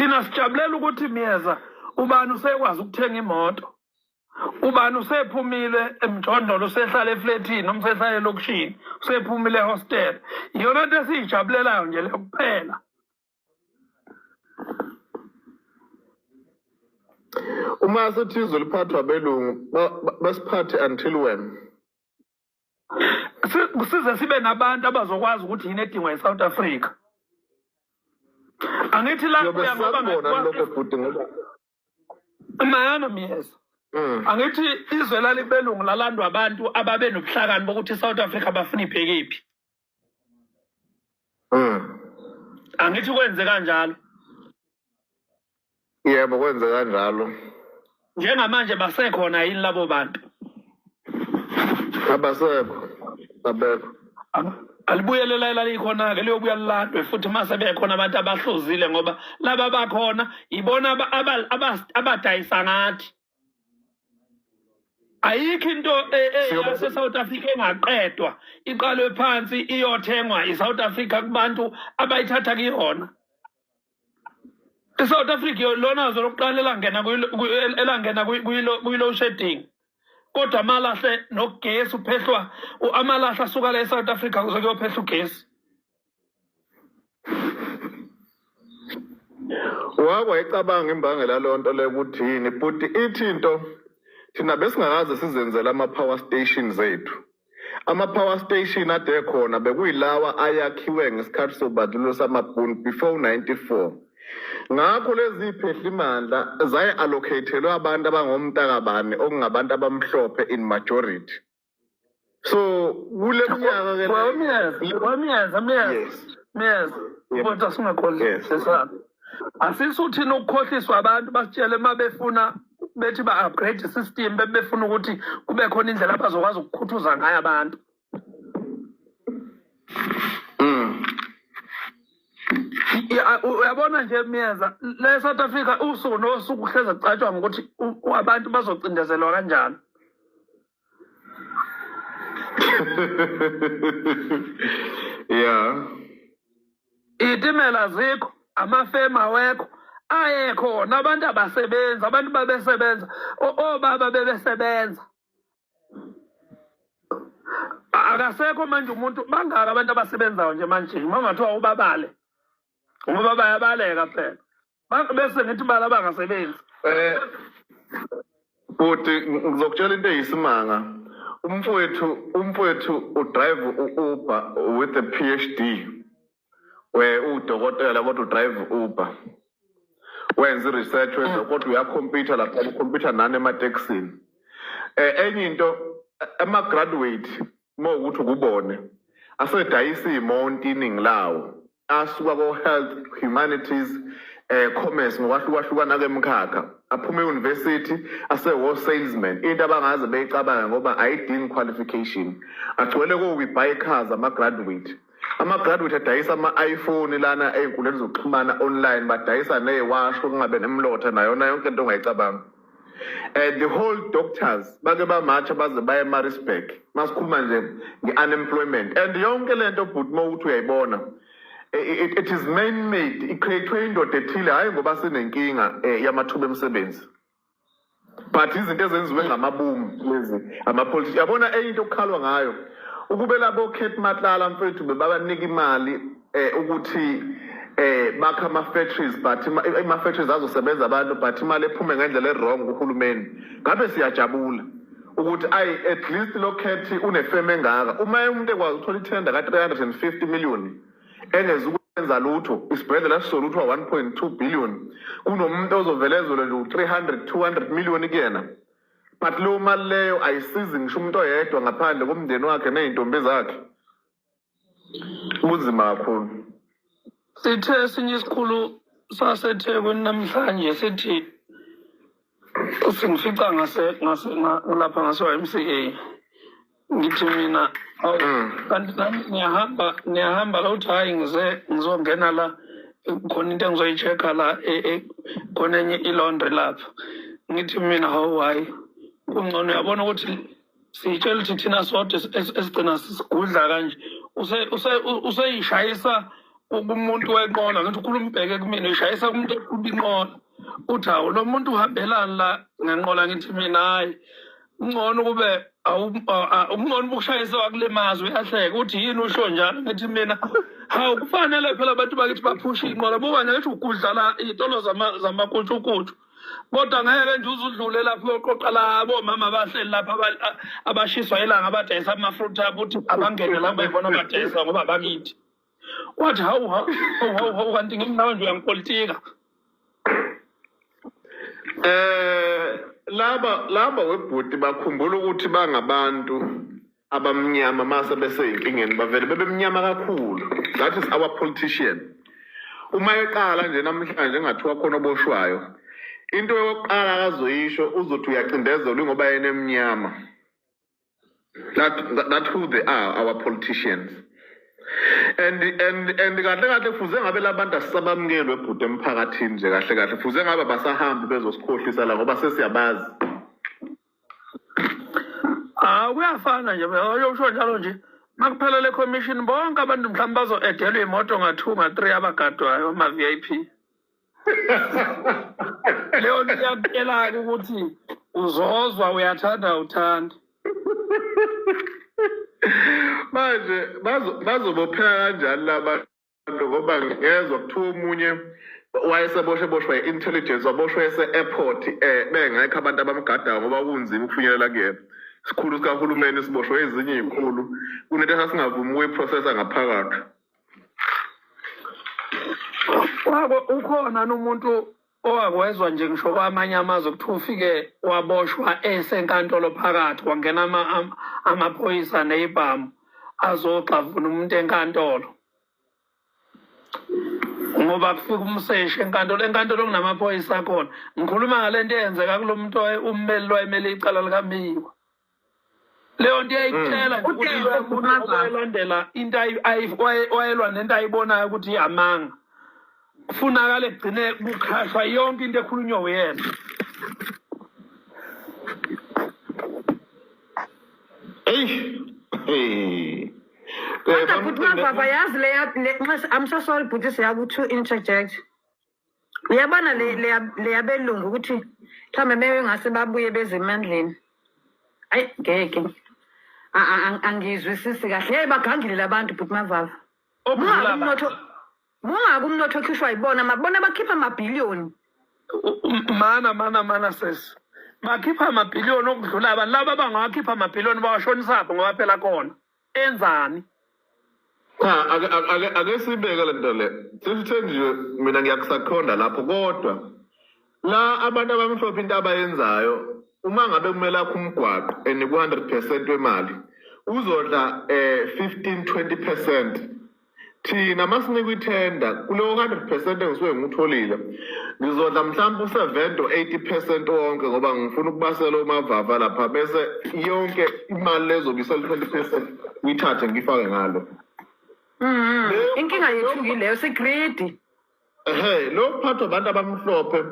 Thina sijabulela ukuthi Myeza ubani usekwazi ukuthenga imoto, ubani usephumile emjondolo, usehlala efletini noma usehlala elokishini, usephumile ehostela. Iyona nto esiyijabulelayo nje leyo kuphela. Uma sithi izwe liphathwa abelungu, basiphathe until when? Size sibe nabantu abazokwazi ukuthi yini edingwa yiSouth Africa. Angithi la Siyobe sakubona lokho bhuti ngoba Mayana Myeza. Angithi izwe lalibelungu lalandwa abantu ababe nobuhlakani bokuthi iSouth Africa bafuna ibhekephi. Angithi kwenze kanjalo. Yebo, kwenze kanjalo. Njengamanje basekhona yini labo bantu? Abasekho, abekho. Alibuyelela elalikhona-ke, liyobuya lilandwe futhi uma sebekhona abantu abahluzile, ngoba laba bakhona yibona abadayisa ngathi. Ayikho into yase-South Africa engaqedwa iqalwe phansi iyothengwa i-South Africa kubantu abayithatha kuyona. I-South Africa lona zwe lokuqala elangena elangena kwi-load shedding, kodwa amalahle nogesi uphehlwa, amalahle asuka la e-South Africa kuze kuyophehla ugesi. Wake wayicabanga imbangela leyo nto leyo ukuthi yini bhuti? Ithi into thina besingakaze sizenzele ama-power stations ethu. Ama-power station ade khona bekuyilawa ayakhiwe ngesikhathi sobandlululo samabhunu before 94. Ngakho lezi phehlimandla zaye-allocatelwe abantu abangomntakabani, okungabantu abamhlophe in majority. So kule minyaka ke Myeza, Myeza, Myeza. Yes. Myeza. Yebo. Kodwa singakhohlisana. Asisuthini ukukhohliswa abantu basitshele uma befuna bethi ba-upgrade system, befuna ukuthi kube khona indlela abazokwazi ukukhuthuza ngayo abantu. Uyabona nje Myeza, le South Africa usuku nosuku kuhleze kucatshwa ngokuthi abantu bazocindezelwa kanjani. Itimela zikho, amafemu awekho, ayekhona abantu abasebenzi, abantu babesebenza, obaba bebesebenza. Akasekho manje umuntu, bangaka abantu abasebenzayo nje manje, uma kungathiwa ubabale, ngoba bayabaleka phela. Bese ngithi bala abangasebenzi. Bhuti, ngizokutshela into eyisimanga. Umfowethu udrive u-Uber with a PhD. We udokotela kodwa udrive Uber. Wenza i-research, wenza kodwa uyakhompyutha lapha, ukhompyutha nani ematekisini. Enye into, ama-graduate uma ukuthi ukubone asedayisa iy'monto iningi lawo asuka ko-health, humanities, commerce ngokwahlukahlukana kwemikhakha, aphuma e-university ase-wo salesman, into abangaze beyicabanga ngoba ayidingi qualification. Agcwele ko-We Buy Cars ama-graduate adayisa ama-iPhone lana ey'nkundleni zokuxhumana online, badayisa ney'washo kungabe nemlotha nayona yonke into ongayicabanga. The whole doctors bake bamatsha baze baye eMaritzburg. Masikhuluma nje nge-unemployment and yonke lento bhuti, uma ukuthi uyayibona, it is man made, i-create-we indoda ethile, hhayi ngoba sinenkinga yamathuba emisebenzi, but izinto ezenziwe ngamabomu lezi amapolitiki. Yabona enye into okukhalwa ngayo, ukube labo Cat Matlala mfethu bebabanika imali ukuthi bakha ama-factories, but ama-factories azosebenza abantu, but imali ephume ngendlela e-wrong kuhulumeni, ngabe siyajabula ukuthi ayi, at least lo Cat unefemu engaka. Uma umuntu ekwazi ukuthola ithenda ka-350 million engezukwenza lutho, isibhedlela sizolutho 1.2 billion, kunomuntu ozovelezelwe nje u-300 200 million kuyena, but leyo mali leyo ayisizi ngisho umuntu oyedwa ngaphandle komndeni wakhe ney'ntombi zakhe. Kunzima kakhulu. Sithe esinye isikhulu saseThekwini namhlanje sithi singifica ngase lapha ngase-YMCA, ngithi mina, "Hawu, kanti nani niyahamba, niyahamba la?" Uthi, "Hhayi, ngize ngizongena la, khona into engizoyi-check-a la, khona enye i-laundry lapha." Ngithi mina, "Hawu, hhayi, kungcono." Uyabona ukuthi siyitshela ukuthi thina sodwa esigcina sigudla kanje, useyishayisa. Kumuntu wenqola, ngithi ukhuluma ubheke kumina, uyishayisa kumuntu eqhuba inqola, uthi hawu, lo muntu uhambelani la ngenqola? Ngithi mina hhayi, kungcono kube kungcono ukushayisa wakulimaza. Uyahleka, uthi yini usho njalo? Ngithi mina hawu, kufanele phela abantu bakithi baphushe iy'nqola. Buka nje, ngithi ugudla la iy'tolo zamakutshukutshu, kodwa ngeke nje uze udlule lapho uyoqoqa labo mama abahleli lapha abashiswa ilanga, abadayisa ama-fruit abo, uthi abangene la beyibona abadayisa ngoba bakithi. Wathi hawu hawu hawu hawu, kanti ngimnawe nje uyangipolitika. Laba webhuti bakhumbula ukuthi bangabantu abamnyama, mase beseyinkingeni bavele bebemnyama kakhulu. That is our politician. Uma eqala nje namhlanje engathiwa khona oboshwayo, into yokuqala akazoyisho uzothi uyacindezelwa ngoba yena emnyama. That who they are, our politicians. And kahle kahle kufuze ngabe labantu asisabamukelwe ebhuti emphakathini nje. Kahle kahle fuze ngabe basahambi bezosikhohlisa la ngoba sesiyabazi. Ah, kuyafana nje, uyosho njalo nje makuphela le commission, bonke abantu mhlawumbe bazo-edelwa imoto nga-two, nga-three, abagadwayo ama-VIP. Leyo nto iyakutshela-ke ukuthi uzozwa uyathanda uthanda. Manje bazobopheka kanjani labantu? Ngoba ngezwa kuthiwa omunye wayeseboshwe, boshwa i-intelligence, waboshwa ese-airport, bengekho abantu abamgadayo ngoba kunzima ukufinyelela kuyena. Isikhulu sikahulumeni siboshwe ezinye iy'khulu, kunento esasingavumi ukuyiprocessa ngaphakathi. Wako ukhona nomuntu owakwezwa nje, ngisho kwamanye amazwe, kuthiwa ufike waboshwa esenkantolo phakathi, kwangena amaphoyisa ney'bhamu azogxavuna umuntu enkantolo, ngoba kufika umseshi enkantolo, enkantolo kunamaphoyisa akhona. Ngikhuluma ngale nto eyenzeka kulo muntu ummeli lwayemele icala likaMeyiwa. Leyo nto iyayitshela nje ukuthi Uthe loyo muntu owayelandela into wayelwa nento ayibonayo ukuthi iyamanga, kufunakala egcine kukhashwa yonke into ekhulunywa uyena. Eyi, hey. Kodwa bhuti Mavava, yazi leya I'm so sorry bhuti, siyaku to interject. Uyabona le leyabelungu ukuthi mhlawumbe bengase babuye beze emandleni. Ayi ngeke. Angizwisisi kahle. Hey, bagangile labantu bhuti Mavava. Okudlula Mungaka umnotho, mungaka umnotho okhishwa yibona, mabona bakhipha amabhiliyoni. Mana mana mana sesi, bakhipha amabhiliyoni okudlula abantu laba abangawakhipha amabhiliyoni, bawashonisaphi? Ngoba phela kona enzani? Cha, ake sibeke le nto le. Sesithe nje mina ngiyakusakhonda lapho, kodwa la abantu abamhlophe into abayenzayo, uma ngabe kumele akhe umgwaqo and ku-100% wemali uzodla 15 20%, thina masinikwa ithenda kuleyo 100% engisuke ngiwutholile ngizodla mhlawumbe u-70 or 80% wonke, ngoba ngifuna ukubasela omavava lapha, bese yonke imali lezobe isele 20% ngiyithathe ngiyifake ngalo. Inkinga yethu yileyo, si-greedy. Ehe, lo kuphathwa abantu abamhlophe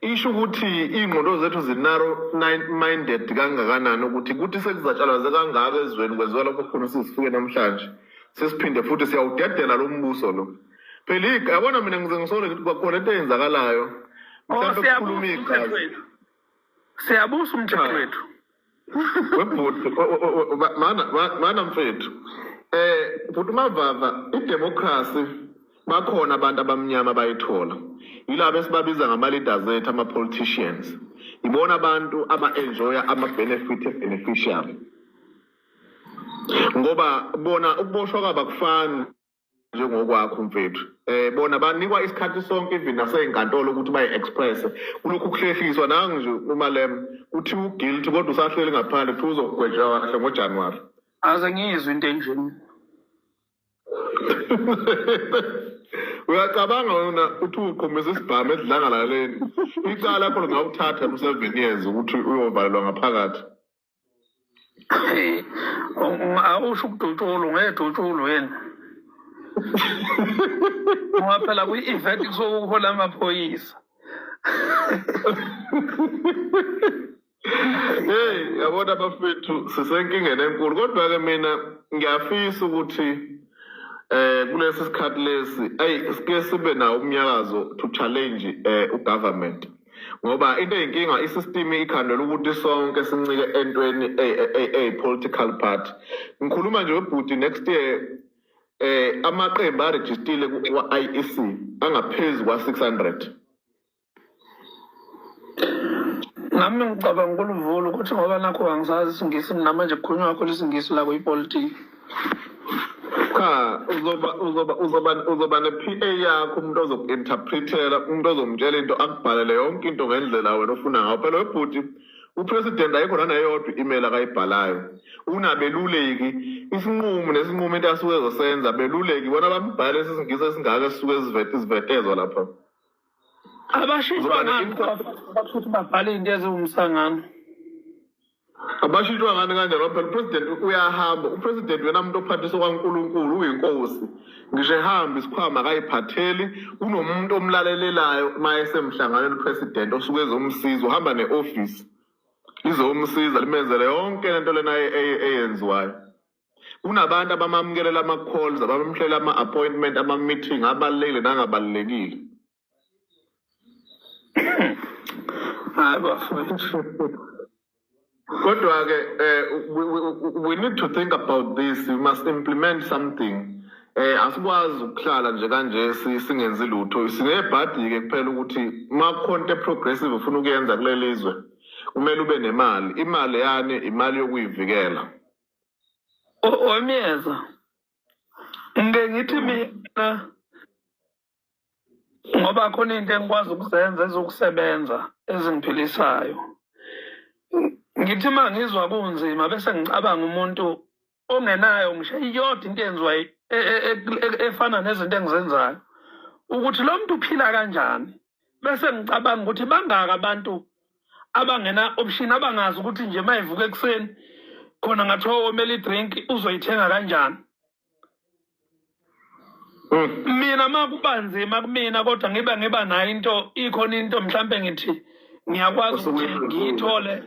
isho ukuthi iy'ngqondo zethu zi-narrow minded kangakanani, ukuthi kuthi sekuzatshalwaze kangaka ezweni, kwenziwa lokho khona sizifike namhlanje, sesiphinde futhi siyawudedela lo mbuso lo. Phela yabona mina ngize ngisole ngithi kwakhona into eyenzakalayo Oh, mhlawumbe siyabusa kukhuluma umthetho igazi. wethu, siyabusa umthetho Cha. wethu. Webhuti, mana mfethu, bhuti Mavava, idemocracy bakhona abantu abamnyama bayithola, yilabo esibabiza ngama-leaders ethu, ama-politicians, ibona abantu aba-enjoya ama-benefit e-beneficiary, ngoba bona ukuboshwa kwabo akufani njengokwakho mfethu. Bona banikwa isikhathi sonke, even nasey'nkantolo, ukuthi bayi-express. Kulokhu kuhlehliswa nangu nje uMalema, kuthiwa u-guilty kodwa usahleli ngaphandle, kuthiwa uzogwetshwa kahle ngoJanuwari. Aze ngiyizwe into enjeni. Uyacabanga wena uthi uqhumisa isibhamu esidlangalaleni, icala lakho lingawuthatha mu-7 years ukuthi uyovalelwa ngaphakathi. Awusho ukudutshulwa, ungedutshulwe yini? Ngoba phela kwi-event kusuke kuhola amaphoyisa. Hey, yabona bafethu, sisenkingeni enkulu, kodwa-ke mina ngiyafisa ukuthi Kulesi sikhathi lesi, ey, sike sibe nawo umnyakazo to challenge ugovernment, ngoba into eyinkinga, isystem ikhandela ukuthi sonke sincike entweni eyi political party. Ngikhuluma nje webhuti, next year amaqembu arejistile ku-IEC angaphezu kwa-600. Nami ngicabanga ukuluvula ukuthi ngoba nakho angisazi isiNgisi, namanje kukhulunywa kakhulu isiNgisi la kuyipolitiki. Cha, uzoba ne-PA yakho, umuntu ozoku-interpretela, umuntu ozomtshela into, akubhalele yonke into ngendlela wena ofuna ngayo. Phela webhuti, upresident ayikho naneyodwa i-email akayibhalayo. Unabeluleki, isinqumo nesinqumo, into asuke ezosenza, beluleki bona bambhale isiNgisi esingaka esisuke sivetezwa lapha. Abashintshwa ngani bakuthi babhale into eziwumsangano? Abashintshwa ngani kanjani? Ngoba phela upresident uyahamba, upresident wena muntu ophathiswa kwaNkulunkulu, uyinkosi. Ngisho ehamba, isikhwama akayiphatheli, kunomuntu omlalelelayo uma esemhlanganweni upresident, osuke ezomsiza. Uhamba ne-office lizomsiza, limenzele yonke lento lena eyenziwayo. Kunabantu abamamukelela ama-calls, abamhlela ama-appointment, ama-meeting abalulekile nangabalulekile. Hayi bafowethu. Kodwa-ke we need to think about this. We must implement something. Asikwazi ukuhlala nje kanje singenzi lutho. Sinebhadi-ke kuphela ukuthi uma kukhona into e-progressive ufuna ukuyenza kuleli zwe, kumele ube nemali. Imali yani? Imali yokuyivikela. Wemyeza, ngike ngithi mina, ngoba khona into engikwazi ukuzenza ezokusebenza ezingiphilisayo, ngithi uma ngizwa kunzima bese ngicabanga umuntu ongenayo ngisho iyodwa into eyenziwa efana nezinto engizenzayo, ukuthi lo muntu uphila kanjani, bese ngicabanga ukuthi bangaka abantu abangena option, abangazi ukuthi nje uma evuka ekuseni khona ngathiwa womela idrink uzoyithenga kanjani. Mina uma kuba nzima kumina, kodwa ngiba nayo into, ikhona into mhlampe ngithi ngiyakwazi ukuthi ngiyithole,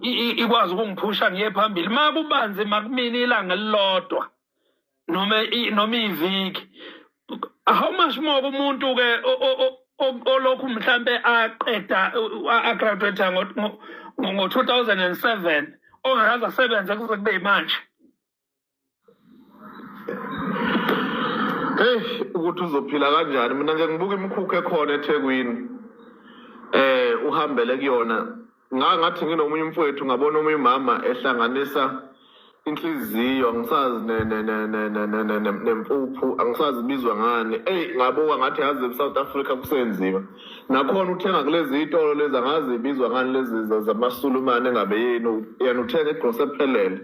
ikwazi ukungiphusha ngiye phambili. Uma kuba nzima kumina ilanga elilodwa noma iviki, how much more kumuntu ke olokhu mhlambe aqeda, agraduate ngo-2007, ongakaze asebenze kuze kube yimanje? Hey, ukuthi uzophila kanjani? Mina nje ngibuka imikhukhu ekhona eThekwini, uhambele kuyona, ngathi nginomunye umfowethu, ngabona omunye umama ehlanganisa inhliziyo, angisazi nempuphu, angisazi ibizwa ngani. Eyi, ngabuka ngathi yazi e-South Africa kusenzima. Nakhona uthenga kulezi zitolo lezi, angazi ibizwa ngani, lezi zamasulumane engabe yini, yena uthenga igrosa ephelele.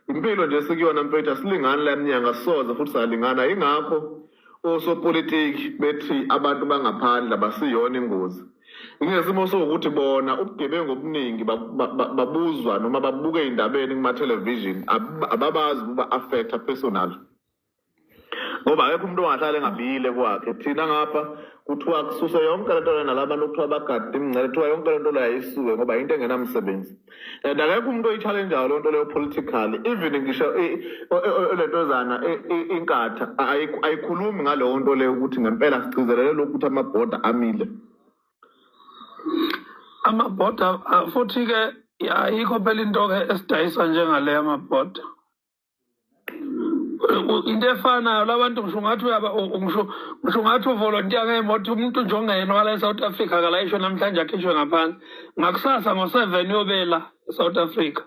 Impilo nje sikuyona mfethu, asilingani la emnyango, asisoze futhi salingana. Ingakho osopolitiki bethi abantu bangaphandle abasiyona ingozi, ingesimo sokuthi bona ubugebengu obuningi babuzwa noma babuke ey'ndabeni kuma-television, ababazi ukuba-affecta personal, ngoba akekho umuntu ongahlala engabiyile kwakhe. Thina ngapha kuthiwa kususe yonke lento lena, nalabantu kuthiwa bagade imingcele, kuthiwa yonke lento leyo ayisuke ngoba into engenamsebenzi, and akekho umuntu oyi-challengeayo leyo nto leyo politically. Even ngisho lentozana inkatha ayikhulumi ngaleyo nto leyo, ukuthi ngempela sigcizelele lokhu ukuthi amabhoda amile. Amabhoda, futhi-ke ayikho phela into-ke esidayisa njengale amabhoda, into efanayo labantu. Ngisho ungathi uyaba ngisho ungathi uvolontiya ngemoto, umuntu nje ongeyena wala e-South Africa akalayishwe namhlanje, akhishwe ngaphandle, ngakusasa ngo-7 uyobela e-South Africa.